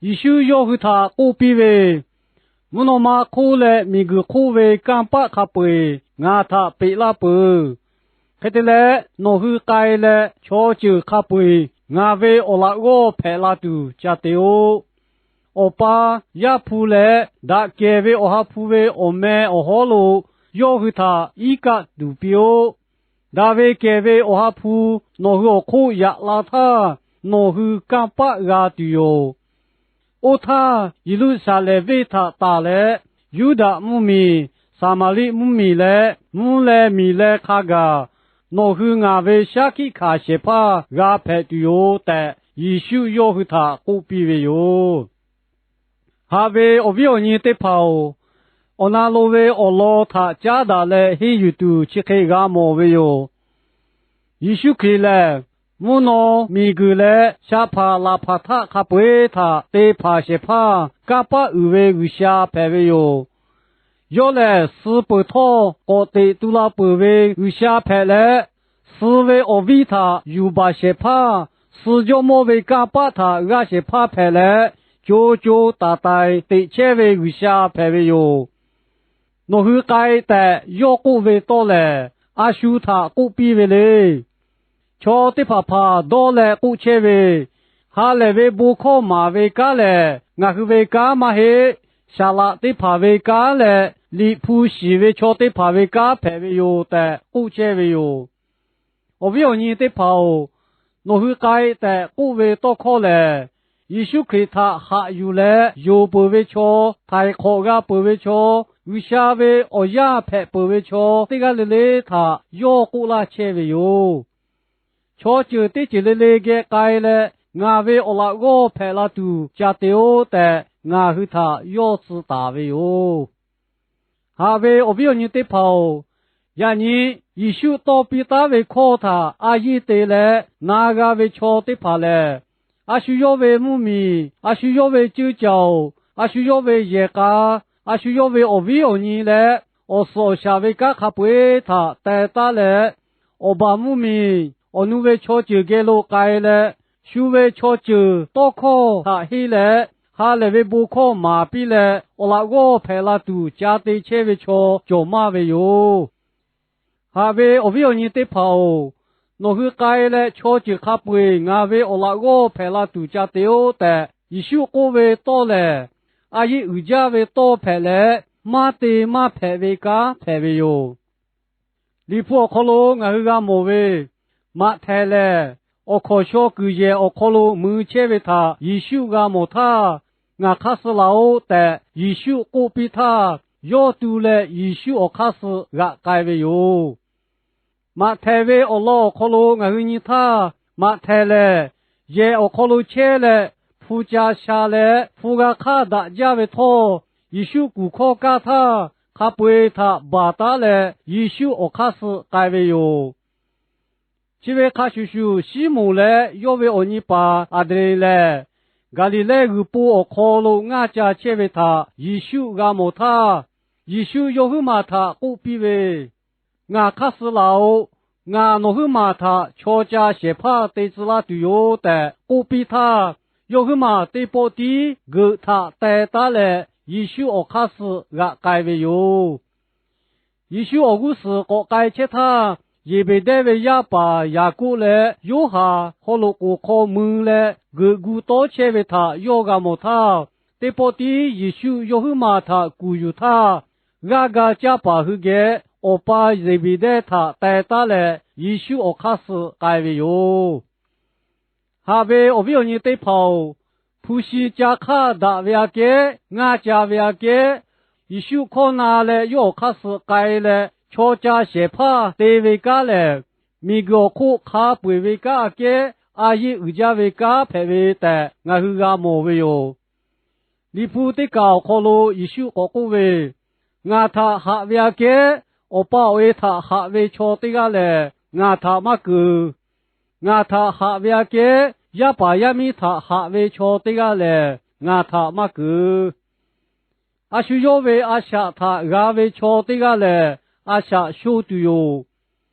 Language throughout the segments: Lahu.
Yeˍsuˆ yawˇ hui htaꞈ k'oˆ piˇ ve, Mvuhˇ naw ma hk'oˆ leh miˬguiˬ hk'oˆ ve kanˇ paˆ hk'a peu-eˬ ngaˬ htaꞈ peꞈ laˇ peuˬ. Hk'e te leh, nawˬ hui k'ai leh chaw ceuˬ hk'a peu-eˬ ngaˬ ve awˬ laꞈ g'awˇ hpehꞈ la tuˬ ca te-oˆ. Awˬ pa, Yaˇ hpu leh Daꞈ kehˬ ve Awˬ ha hpu ve awˬ meh awˬ hawˉ lo yawˇ hui htaꞈ iˉ kaˆ tuˬ piˇ-oˆ. Daꞈ ve kehˬ ve Awˬ ha hpu nawˬ hui awˬ hk'oˆ yaꞈ la htaˇ, nawˬ hui kanˇ paˆ g'a tuˬ yoˬ. Oˇ htaˇ, Yeˍruˆsaˍlehnˍ venˇ htaꞈ tanˬ leh, Yuˇdaꞈ mvuhˇmiˬ, Saˍmaˍriˆ mvuhˇmiˬ leh mvuhˇ leh miˬ leh hk'a gaˬ, nawˬ hui ngaˬ ve shaˉ hkiˆ hkanˍ shehˍ hpaˇ g'a hpehꞈ tuˬ yoˬ tehꞈ, Yeˍsuˆ yawˇ hui htaꞈ k'oˆ piˇ ve yoˬ. Haꞈ ve awˬ viˉ awˬ nyi teˇ hpaˍ-oˬ, awˬ na lo ve awˬ lawn htaꞈ caˉ daꞈ leh henˇ yuˬ tuˬ chi hk'e g'a mawˬ ve yoˬ. Yeˍsuˆ Hkriꞈ lehˬ, mvuhˇ naw, miˬguiˬ leh shaˍ hpaˍ laˬ hpaˍ htaˆ hk'a peu-eˬ htaꞈ te hpanˍ shehˍ hpaˇ kanˇ paˆ uiˍ ve G'uiˬsha hpehꞈ ve yoˬ. Yawˇ lehˬ, suh peuˬ htawˇ k'awꞈ teꞈ tu la peuˬ ve G'uiˬsha hpehꞈ leh, suh ve awˬ viˇ htaꞈ yuˬ baˬ shehˍ hpaˇ, suh jawˇmawˇ ve kanˇ paˆ htaꞈ g'aˇ shehˍ hpaˇ hpehꞈ leh, co co taiˍ taiˍ teꞈ chehˇ ve G'uiˬsha hpehꞈ ve yoˬ. Nawˬ hui k'ai tehꞈ yawˇ k'oˆ ve tawˇ lehˬ, a shu htaꞈ k'oˆ piˇ ve le. Chaw teˇ hpaˍ hpaˍ dawˇ leh k'oˆ chehˇ ve, Ha lehˬ ve bon hkawˇ maˍ ve kanˉ lehˬ, ngaˬ hui ve kanˉ maˇ heˆ. Saˍ laꞈ teˇ hpaˍ ve kanˉ leh liꞈ hpu shiˍ ve chaw teˇ hpaˍ ve kanˉ hpehꞈ ve yoˬ tehꞈ k'oˆ chehˇ ve yoˬ. Awˬ viˉ awˬ nyi teˇ hpaˍ-oˬ, nawˬ hui k'ai tehꞈ k'oˆ ve tawˇ hkawˇ lehˬ, Yeˍsuˆ Hkriꞈ htaꞈ haꞈ yuˬ leh yonˍ peuˬ ve chaw, htaiˍ hk'awꞈ g'a peuˬ ve chaw, G'uiˬsha ve awˬ yaˇ hpehꞈ peuˬ ve chaw teˇ g'aˇ le le htaꞈ yawˇ k'oˆ laˇ chehˇ ve yoˬ. Chaw ceuˬ teˇ ceuˬ le le geh k'ai leh, ngaˬ ve awˬ laꞈ g'awˇ hpehꞈ la tuˬ ca te-oˆ tehꞈ, ngaˬ hui htaꞈ yawˇ tcuh taˍ ve yoˬ. Haꞈ ve awˬ viˉ awˬ nyi teˇ hpaˍ-oˬ, yaꞈ nyi Yeˍsuˆ tawˇ piˇ taˉ ve hkawˇ htaꞈ a yiˇ te leh na g'a ve chaw teˇ hpaˍ lehˬ, a shu yawˇ ve mvuhˇmiˬ, a shu yawˇ ve ceuˇ caoˬ, a shu yawˇ ve yehˬ k'a, a shu yawˇ ve awˬ viˉ awˬ nyi leh awˬ suhˍ awˬ shaˍ ve kanˉ hk'a peu-eˬ htaꞈ teh taˉ leh, awˬ baˬ mvuhˇmiˬ awˬ nu ve chaw ceuˬ geh lo k'ai leh, shu ve chaw ceuˬ tawˇ hkawˇ htaꞈ henˇ leh, ha lehˬ ve bon hkawˇ maˍ piˇ leh awˬ laꞈ g'awˇ hpehꞈ la tuˬ ca te chehˇ ve chaw cawˬ maˇ ve yoˬ. Haꞈ ve awˬ viˉ awˬ nyi teˇ hpaˍ-oˬ, nawˬ hui k'ai leh chaw ceuˬ hk'a peu-eˬ ngaˬ ve awˬ laꞈ g'awˇ hpehꞈ la tuˬ ca te-oˆ tehꞈ Yeˍsuˆ k'oˆ ve tawˇ lehˬ, a yeˆ uiˍ jaˇ ve tawˇ hpehꞈ leh, maˇ te maˇ hpehꞈ ve kanˉ hpehꞈ ve yoˬ. Liꞈ hpu awˬ hk'aw lo ngaˬ hui g'a mawˬ ve, Maꞈhtehˍ lehˬ, awˬ hkawnˍ shaw kuiˬ yehˬ awˬ hk'aw lo mui chehˇ ve htaꞈ Yeˍsuˆ g'a mawˬ htaˇ, Ngaˬ hk'aˇ suh laˬ-oꞈ tehꞈ Yeˍsuˆ k'oˆ piˇ htaˇ, yawˇ tu leh Yeˍsuˆ awˬ hk'aˇ suh g'aꞈ k'ai ve yoˬ. Maꞈhtehˍ ve awˬ lawn awˬ hk'aw lo ngaˬ hui nyi htaˇ, Maꞈhtehˍ lehˬ, yehˬ awˬ hk'aw lo chehˇ leh hpu ca sha leh hpu g'a hk'aˇ daꞈ jaˇ ve htawˇ, Yeˍsuˆ kuˬ hkawˇ kaˇ htaˇ, hk'a peu-eˬ htaꞈ baˬ taˉ leh Yeˍsuˆ awˬ hk'aˇ suh k'ai ve yoˬ. Chi ve hk'a shuˍ shuˍ, Siˉmonˍ leh yawˇ ve awˬ nyi paˍ Anˍdrehˍ lehˬ, Gaˍliˍlehˇ g'uiˬ po awˬ hk'aw lo ngaˇ ca chehˇ ve htaꞈ Yeˍsuˆ g'a mawˬ htaˇ, Yeˍsuˆ yawˇ huiˉ maˬ htaꞈ k'oˆ piˇ ve, Ngaˬ hk'aˇ suh laˬ-oꞈ. Ngaˬ nawˬ huiˉ maˬ htaꞈ chaw ca shehˍ hpaˇ te tcuh laˇ tuˬ yoˬ tehꞈ k'oˆ piˇ htaˇ, yawˇ huiˉ maˬ teˇ pawˆ tiˉ geuꞈ htaꞈ teh taˉ leh Yeˍsuˆ awˬ hk'aˇ suh g'aꞈ k'ai ve yoˬ. Yeˍsuˆ awˬ g'uˇ suhˍ k'awꞈ k'ai chehˇ htaˇ, Yeˍbeˍdehˇ ve yaˇ paˍ Yaˍkoˆ leh Yoˇhanˬ haw loꞈ k'oˍ hk'aw mui leh geuꞈ gu tawˉ chehˇ ve htaꞈ yawˇ g'a mawˬ htaˇ, teˇ pawˆ tiˉ Yeˍsuˆ yawˇ huiˉ maˬ htaꞈ kuˬ yuˬ htaˇ, g'aˇ ga caˇ paˍ hui geh awˬ pa Yeˍbeˍdehˇ htaꞈ teh taˉ leh Yeˍsuˆ awˬ hk'aˇ suh k'ai ve yoˬ. Haꞈ ve awˬ viˉ awˬ nyi teˇ hpaˍ-oˬ, hpu shi ca hk'aˇ daꞈ ve aꞈ kehˉ, ngaˇ ca ve aꞈ kehˉ, Yeˍsuˆ hkawˇ na leh yawˇ awˬ hk'aˇ suh k'ai leh chaw ca shehˍ hpaˇ te ve kanˉ lehˬ, miˬguiˬ awˬ hk'oˆ hk'a peu-eˬ ve kanˉ aꞈ kehˉ a yeˆ uiˍ jaˇ ve kanˉ hpehꞈ ve tehꞈ ngaˬ hui g'a mawˬ ve yoˬ. Liꞈ hpu teˇ kaˬ awˬ hk'aw lo Yeˍsuˆ k'awꞈ k'oˆ ve, Ngaˬ htaꞈ haꞈ ve aꞈ kehˉ awˬ pa awˬ e htaꞈ haꞈ ve chaw teˇ g'aˇ lehˬ ngaˬ htaꞈ maˇ keunˍ. Ngaˬ htaꞈ haꞈ ve aꞈ kehˉ yaˇ paˍ yaˇ miˇ htaꞈ haꞈ ve chaw teˇ g'aˇ lehˬ ngaˬ htaꞈ maˇ keunˍ. A shu yawˇ ve a shaꞈ htaꞈ g'a ve chaw teˇ g'aˇ lehˬ, a shaꞈ shonˇ tuˬ yoˬ.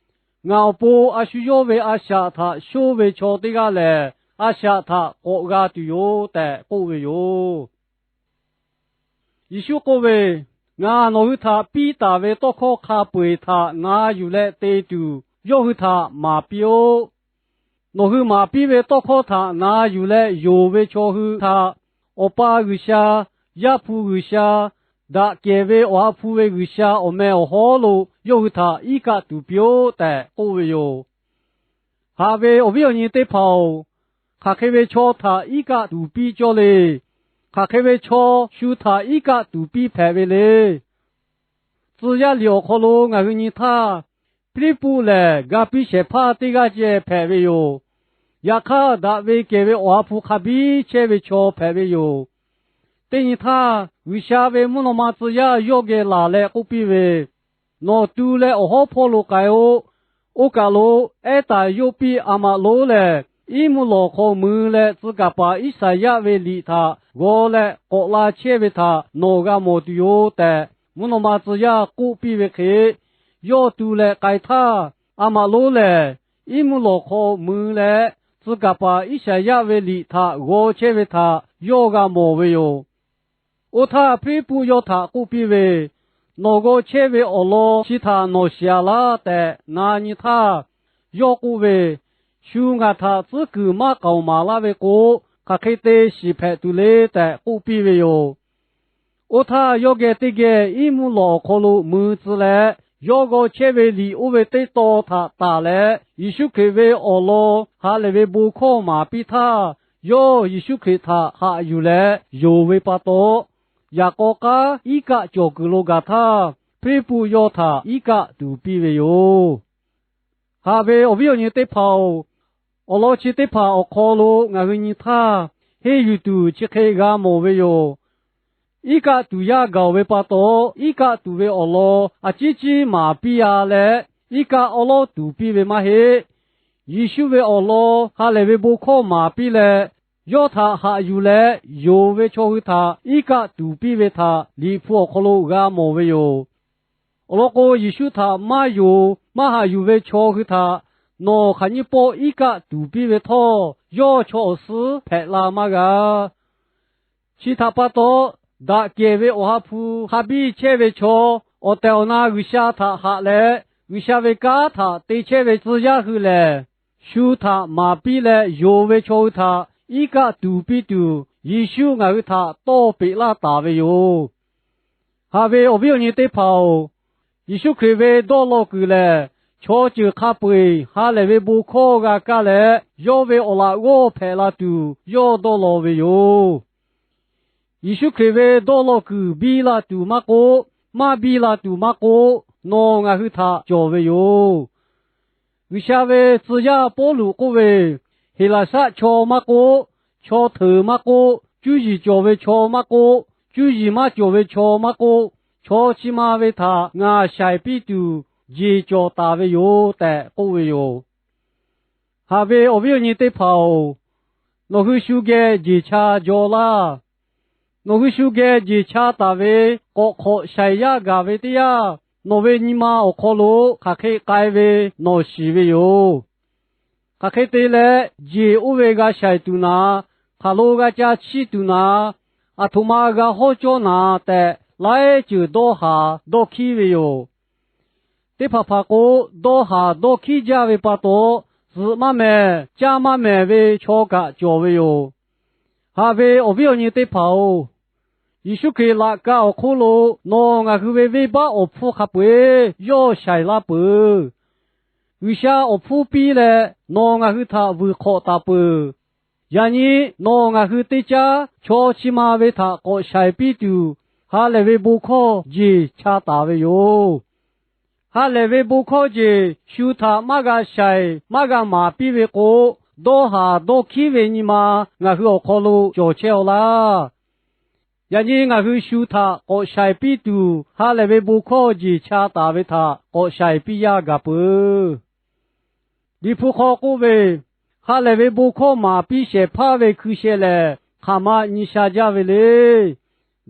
Ngaˬ awˬ pon a shu yawˇ ve a shaꞈ htaꞈ shonˇ ve chaw teˇ g'aˇ lehˬ, a shaꞈ htaꞈ k'awꞈ g'a tuˬ yoˬ tehꞈ k'oˆ ve yoˬ. Yeˍsuˆ k'oˆ ve, Ngaˬ nawˬ hui htaꞈ piˇ taˍ ve tawˇ hkawˇ hk'a peu-eˬ htaꞈ na yuˬ leh te tuˬ, yawˇ hui htaꞈ maˍ piˇ-oˆ. Nawˬ hui maˍ piˇ ve tawˇ hkawˇ htaꞈ na yuˬ leh yonˍ ve chaw hui htaꞈ Awˬ pa G'uiˬsha, Yaˇ hpu G'uiˬsha, Daꞈ kehˬ ve Awˬ ha hpu ve G'uiˬsha awˬ meh awˬ hawˉ lo yawˇ hui htaꞈ iˉ kaˆ tuˍ piˇ-oˆ tehꞈ k'oˆ ve yoˬ. Haꞈ ve awˬ viˉ awˬ nyi teˇ hpaˍ-oˬ, hk'aˬ hk'e ve chaw htaꞈ iˉ kaˆ tuˍ piˇ cawˇ le. Hk'aˬ hk'e ve chaw shu htaꞈ iˉ kaˆ tuˍ piˇ hpehꞈ ve le. Tcuh yaˇ liꞈ awˬ hk'aw lo ngaˬ hui nyi htaˇ, Hpiˇliˇpuˆ lehˬ ga piˇ shehˍ hpaˇ teˇ g'aˇ ceh hpehꞈ ve yoˬ. Yaꞈ hk'aˇ, daꞈ ve kehˬ ve Awˬ ha hpu hk'a biˇ chehˇ ve chaw hpehꞈ ve yoˬ. Teˇ nyi htaˇ, G'uiˬsha ve mvuhˇ naw ma tcuh yaˇ yawˇ geh laˬ leh k'oˆ piˇ ve, Nawˬ tu leh awˬ hawˉ hpawˇ lo k'ai-o. Oˇ kaˬ lo ehˉ taˍ yawˇ piˇ a maꞈ lonˉ lehˬ, iˉ mvuhˇ lawˬ hk'aw mui leh tcuh kaˍ paˍ Iˉsaˍyaˆ ve liꞈ htaꞈ g'aw leh k'awꞈ la chehˇ ve htaꞈ nawˬ g'a mawˬ tuˬ yoˬ tehꞈ, mvuhˇ naw ma tcuh yaˇ k'oˆ piˇ ve hk'e, yawˇ tu leh k'ai htaˇ, a maꞈ lonˉ lehˬ iˉ mvuhˇ lawˬ hk'aw mui leh tcuh kaˍ paˍ Iˉsaˍyaˆ ve liꞈ htaꞈ g'aw chehˇ ve htaꞈ yawˇ g'a mawˬ ve yoˬ. Oˇ htaˇ Hpiˇliˇpuˆ yawˇ htaꞈ k'oˆ piˇ ve, Nawˬ g'aw chehˇ ve awˬ lawn chi htaꞈ nawˬ shiˍ-a laˇ tehꞈ na nyi htaˇ, yawˇ k'oˆ ve, Shu ngaˬ htaꞈ tcuhˉ kuiˬ maˇ k'aoˍ maˍ laˇ ve k'o, hk'aˬ hk'e te shiˍ hpehꞈ tuˬ le tehꞈ k'oˆ piˇ ve yoˬ. Oˇ htaˇ, yawˇ geh teˇ geh iˉ mvuhˇ lawˬ awˬ hk'aw lo mui tcuh leh, yawˇ g'aw chehˇ ve liꞈ oˇ ve teˇ taw htaꞈ tanˬ leh, Yeˍsuˆ Hkriꞈ ve awˬ lawn ha lehˬ ve bon hkawˇ maˍ piˇ htaˇ, yawˇ Yeˍsuˆ Hkriꞈ htaꞈ haꞈ yuˬ leh yonˍ ve pa taw, yaꞈ k'aw k'aˉ iˉ kaˆ cawˬ kuiˬ lo gaˬ htaˇ, Hpiˇliˇpuˆ yawˇ htaꞈ iˉ kaˆ tuˍ piˇ ve yoˬ. Haꞈ ve awˬ viˉ awˬ nyi teˇ hpaˍ-oˬ, awˬ lawn chi teˇ hpaˍ awˬ hk'aw lo ngaˬ hui nyi htaˇ, henˇ yuˬ tuˬ chi hk'e g'a mawˬ ve yoˬ. Iˉ kaˆ tuˍ yaˇ gaˬ-oˬ ve pa taw, iˉ kaˆ tuˍ ve awˬ lawn a ciˉ ciˉ maˍ piˇ-a leh, iˉ kaˆ awˉ lawˉ tuˍ piˇ ve maˇ heˆ. Yeˍsuˆ ve awˬ lawn ha lehˬ ve bon hkawˇ maˍ piˇ leh, yawˇ htaꞈ haꞈ yuˬ leh yonˍ ve chaw hui htaꞈ iˉ kaˆ tuˍ piˇ ve htaꞈ Liꞈ hpu awˬ hk'aw lo g'a mawˬ ve yoˬ. Awˬ lawn k'o, Yeˍsuˆ htaꞈ maˇ yonˍ maˇ haꞈ yuˬ ve chaw hui htaꞈ nawˬ hk'aˬ nyiˇ pawˆ iˉ kaˆ tuˍ piˇ ve htawˇ, yawˇ chaw awˬ suhˉ hpehꞈ la maˇ g'a. Chi htaꞈ pa taw, daꞈ kehˬ ve Awˬ ha hpu hk'a biˇ chehˇ ve chaw, awˬ tehˬ awˬ na G'uiˬsha htaꞈ haꞈ leh, G'uiˬsha ve kanˉ htaꞈ te chehˇ ve tcuh yaˇ hui lehˬ, shu htaꞈ maˍ piˇ leh yonˍ ve chaw hui htaꞈ iˉ kaˆ tuˍ piˇ tuˬ, Yeˍsuˆ ngaˬ hui htaꞈ tawˇ peꞈ laˇ taˍ ve yoˬ. Haꞈ ve awˬ viˉ awˬ nyi teˇ hpaˍ-oˬ, Yeˍsuˆ Hkriꞈ ve dawˇ law kuiˬ lehˬ, chaw ceuˬ hk'a peu-eˬ ha lehˬ ve bon hkawˇ g'a kaˇ leh, yawˇ ve awˬ laꞈ g'awˇ hpehꞈ la tuˬ yawˇ dawˇ law ve yoˬ. Yeˍsuˆ Hkriꞈ ve dawˇ law kuiˬ biˇ la tuˬ maˇ k'oˆ, maˇ biˇ la tuˬ maˇ k'oˆ, nawˬ ngaˬ hui htaꞈ cawˬ ve yoˬ. G'uiˬsha ve tcuh yaˇ Pawˇluꞈ k'oˆ ve, Heˍlaˍsaˆ chaw maˇ k'oˆ, chaw hteunˍ maˇ k'oˆ, cuˇ yiˍ cawˬ ve chaw maˇ k'oˆ, cuˇ yiˍ maˇ cawˬ ve chaw maˇ k'oˆ, chaw chi ma ve htaꞈ ngaˬ shaiˍ piˇ tuˬ jeˬ cawˬ taˍ ve yoˬ tehꞈ k'oˆ ve yoˬ. Haꞈ ve awˬ viˉ awˬ nyi teˇ hpaˍ-oˬ, nawˬ hui shu geh jeˬ cha jaw laˇ. Nawˬ hui shu geh jeˬ cha taˍ ve k'awꞈ hk'awꞈ shaiˍ yaˇ gaˬ ve teˇ yanˇ, nawˬ ve nyi ma awˬ hk'aw lo hk'aˬ hk'e k'ai ve nawˬ shiˍ ve yoˬ. Hk'aˬ hk'e te leh, jeˬ oˇ ve g'a shaiˍ tuˬ naˍ, hk'aˬ lo g'a ca chiˇ tuˬ naˍ, aˬ htoꞈ ma g'a hawˉ cawˇ naˍ tehꞈ, laiˉ ceuˬ dawˇ haˍ dawˇ hkiˉ ve yoˬ. Teˇ hpaˍ hpaˍ k'o, dawˇ haˍ dawˇ hkiˉ jaˇ ve pa taw, zuhꞈ maˇ mehˍ, caˇ maˇ mehˍ ve chaw kaꞈ cawˬ ve yoˬ. Haꞈ ve awˬ viˉ awˬ nyi teˇ hpaˍ-oˬ, Yeˍsuˆ Hkriꞈ laꞈ ka awˬ hk'oˆ lo nawˬ ngaˬ hui ve venˇbaˆ awˬ hpfuhˇ hk'a peu-eˬ yawˇ shaiˍ laˇ peuˬ. G'uiˬsha awˬ hpfuhˇ piˇ leh nawˬ ngaˬ hui htaꞈ vuiˬ hk'awꞈ taˍ peuˬ. Yaꞈ nyi nawˬ ngaˬ hui teˇ caˉ chaw chi ma ve htaꞈ k'awꞈ shaiˍ piˇ tuˬ, ha lehˬ ve bon hkawˇ jeˬ cha taˍ ve yoˬ. Ha lehˬ ve bon hkawˇ jeˬ shu htaꞈ maˇ g'a shaiˍ maˇ g'a maˍ piˇ ve k'o, dawˇ haˍ dawˇ hkiˉ ve nyi ma ngaˬ hui awˬ hk'aw lo cawˬ chehˇ-aw laˇ. Yaꞈ nyi ngaˬ hui shu htaꞈ k'awꞈ shaiˍ piˇ tuˬ, ha lehˬ ve bon hkawˇ jeˬ cha taˍ ve htaꞈ k'awꞈ shaiˍ piˇ yaˇ gaˬ peuˬ. Liꞈ hpu hk'aw k'oˆ ve, Ha lehˬ ve bon hkawˇ maˍ piˇ shehˍ hpaˇ ve hkui sheh lehˬ, hk'aˬ ma nyi sha jaˇ ve le.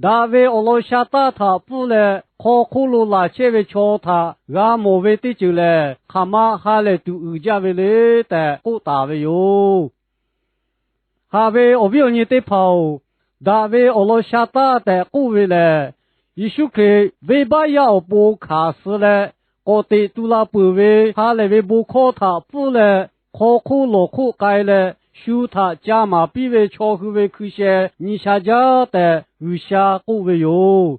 Daꞈ ve awˬ lawn sha taˇ htaꞈ pfuhˇ leh hk'aw hk'oˆ lo laˬ chehˇ ve chaw htaꞈ g'a mawˬ ve teˇ ceuˬ lehˬ, hk'aˬ ma ha lehˬ tuˬ uiˍ jaˇ ve le tehꞈ k'oˆ taˍ ve yoˬ. Haꞈ ve awˬ viˉ awˬ nyi teˇ hpaˍ-oˬ, daꞈ ve awˬ lawn sha taˇ tehꞈ k'oˆ ve lehˬ, Yeˍsuˆ Hkriꞈ venˇbaˆ yaˇ awˬ pon hkanˍ suh leh, k'awꞈ teꞈ tu la peuˬ ve ha lehˬ ve bon hkawˇ htaꞈ pfuhˇ leh, hk'aw hk'oˆ lawˬ hk'oˆ k'ai leh, shu htaꞈ ca maˍ piˇ ve chaw hui ve hkui sheh nyi sha jaˇ tehꞈ G'uiˬsha k'oˆ ve yoˬ.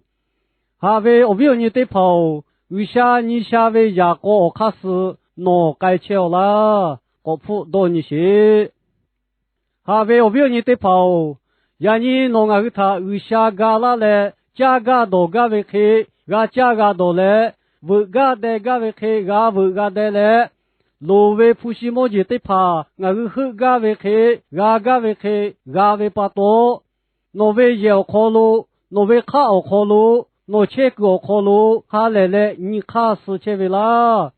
Haꞈ ve awˬ viˉ awˬ nyi teˇ hpaˍ-oˬ, G'uiˬsha nyi sha ve yaꞈ k'aw awˬ hk'aˇ suh nawˬ k'ai chehˇ-aw laˇ. K'awꞈ hpfuhˆ dawˇ nyi sheˍ. Haꞈ ve awˬ viˉ awˬ nyi teˇ hpaˍ-oˬ, yaꞈ nyi nawˬ ngaˬ hui htaꞈ G'uiˬsha ga laˇ leh, caˇ gaˇ dawˬ gaˇ ve hk'e g'a caˇ g'a dawˬ leh, veuꞈ gaˇ deh gaˇ ve hk'e g'a veuꞈ g'a deh leh, loˍ ve hpu shi mawˇ jeˬ teˇ hpaˍ ngaˬ hui heuˆ gaˇ ve hk'e, g'a gaˇ ve hk'e g'a ve pa taw, nawˬ ve yehˬ awˬ hk'aw lo, nawˬ ve hk'aˆ awˬ hk'aw lo, nawˬ chehˇ kuiˬ awˬ hk'aw lo ha lehˬ leh nyi hk'aˇ suh chehˇ ve laˇ.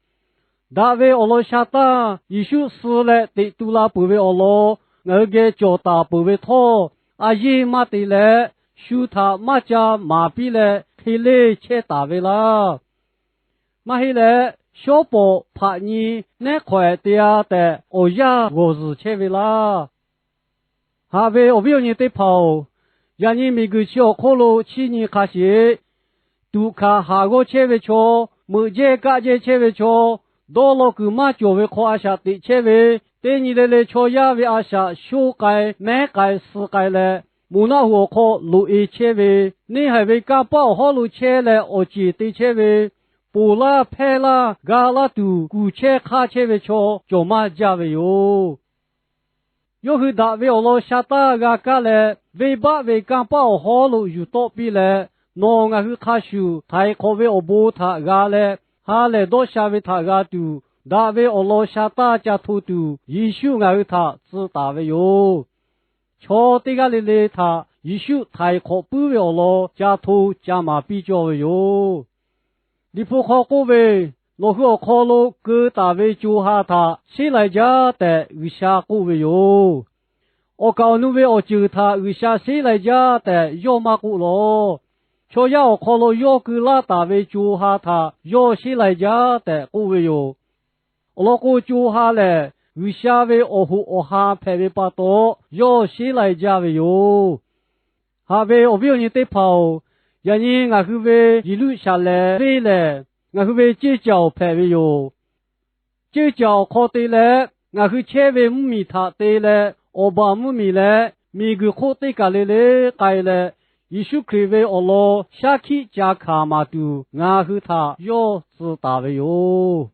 Daꞈ ve awˬ lawn sha taˇ Yeˍsuˆ suh leh teꞈ tu la peuˬ ve awˬ lawn ngaˬ hui geh cawˬ taˍ peuˬ ve htawˇ, a yeˇ maˇ te leh, shu htaꞈ maˇ ca maˍ piˇ leh hk'e leˇ chehˇ taˍ ve laˇ. Maˇ heˆ leh, shawˉ pawˍ hpaꞈ nyi nehˉ hk'awꞈ ehˍ te-a tehꞈ awˬ yanˇ g'awˬ zuhˬ chehˇ ve laˇ. Haꞈ ve awˬ viˉ awˬ nyi teˇ hpaˍ-oˬ, yaꞈ nyi miˬguiˬ chi awˬ hk'oˆ lo chiˇ nyi hk'a sheˍ. Tuꞈ hkanˍ haˍ g'awˇ chehˇ ve chaw, meuꞈ jehˇ kaˆ jehˇ chehˇ ve chaw, dawˇ law kuiˬ maˇ cawˬ ve hk'aw a shaꞈ teꞈ chehˇ ve, teˇ nyi le le chaw yaˇ ve a shaꞈ shoˇ k'ai mehˉ k'ai suh k'ai leh, moˬ naˆ hoꞈ awˬ hk'aw loꞈ-e chehˇ ve, neˇ haiˬ ve kanˇ paˆ awˬ hawˉ lo chehˇ leh awˬ ceˬ te chehˇ ve, ponˬ laˇ hpehˇ laˇ ga laˇ tuˬ kuˬ chehˇ hk'aˇ chehˇ ve chaw cawˬ maˇ jaˇ ve yoˬ. Yawˇ hui daꞈ ve awˬ lawn sha taˇ g'a kaˇ leh, venˇbaˆ ve kanˇ paˆ awˬ hawˉ lo yuˬ tawˆ piˇ leh, nawˬ ngaˬ hui hk'a shuˍ htaiˍ hk'awꞈ ve awˬ bon htaꞈ g'a leh, ha lehˬ dawˇ sha ve htaꞈ g'a tuˬ, daꞈ ve awˬ lawn sha taˇ ca hto tuˬ, Yeˍsuˆ ngaˬ hui htaꞈ tcuh taˍ ve yoˬ. Chaw teˇ g'aˇ le le htaꞈ Yeˍsuˆ htaiˍ hk'awꞈ puiˉ ve awˬ lawn ca hto ca maˍ piˇ cawˇ ve yoˬ. Liꞈ hpu hk'aw k'oˆ ve, Nawˬ hui awˬ hk'aw lo keu taˍ ve co ha htaꞈ sheˉ lai jaˇ tehꞈ G'uiˬsha k'oˆ ve yoˬ. Awˬ kaˍ awˬ nu ve awˬ ceuˬ htaꞈ G'uiˬsha sheˉ lai jaˇ tehꞈ yawˇ maˇ k'oˆ lawˬ. Chaw yaˇ awˬ hk'aw lo yawˇ keu laˇ taˍ ve co ha htaꞈ yawˇ sheˉ lai jaˇ tehꞈ k'oˆ ve yoˬ. Awˬ lawn k'o, co ha lehˬ G'uiˬsha ve awˬ hoꞈ awˬ han hpehꞈ ve pa taw, yawˇ sheˉ lai jaˇ ve yoˬ. Haꞈ ve awˬ viˉ awˬ nyi teˇ hpaˍ-oˬ, yaꞈ nyi ngaˬ hui ve Yeˍruˆsaˍlehnˍ venˇ lehˬ, ngaˬ hui ve ceˇ caˬ awˬ hpehꞈ ve yoˬ. Ceˇ caˬ awˬ hk'aw te leh, ngaˬ hui chehˇ ve mvuhˇmiˬ htaꞈ te leh, awˬ baˬ mvuhˇmiˬ leh miˬguiˬ hk'oˆ teˇ kaˬ le le k'ai leh, Yeˍsuˆ Hkriꞈ ve awˬ lawn shaˉ hkiˆ ca hkanˍ maˍ tuˬ ngaˬ hui htaꞈ yawˇ tcuh taˍ ve yoˬ.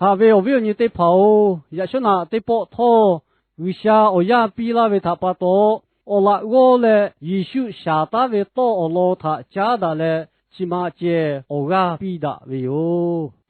Haꞈ ve awˬ viˉ awˬ nyi teˇ hpaˍ-oˬ, yaꞈ shawˉ naꞈ teˇ pawˆ htawˇ G'uiˬsha awˬ yanˇ piˇ laˇ ve htaꞈ pa taw, awˬ laꞈ g'awˇ leh Yeˍsuˆ shaˍ taˉ ve tawˇ awˬ lawn htaꞈ caˉ daꞈ leh, chi ma cehˬ awˬ g'aˇ piˇ daꞈ ve yoˬ.